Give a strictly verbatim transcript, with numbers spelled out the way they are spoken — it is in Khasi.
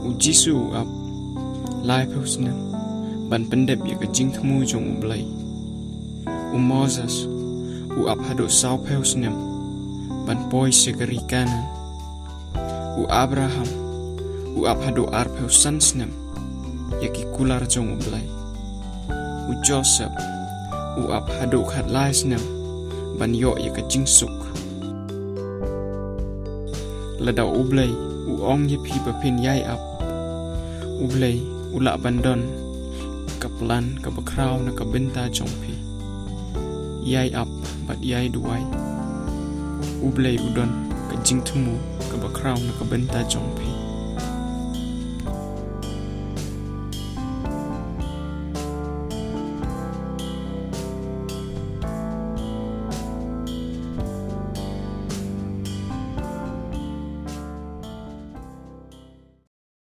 U Jisu u ap laiphew snem ban pyndep ïa ka jingthmu jong U Blei. U Moses u ap haduh sawphew snem ban poi sha ka ri Kanaan. U Abraham u ap haduh arphew san snem ïa ki kular jong U Blei. U Joseph u ap haduh khatlai snem ban ïoh ïa ka jingsuk. Lada U Blei u ong ïa phi ba phin ïai ap, U Blei u lah ban don ka plan kaba khraw na ka bynta jong phi. Ïai ap bad ïai duwai. U Blei u don ka jingthmu kaba khraw na ka bynta jong phi.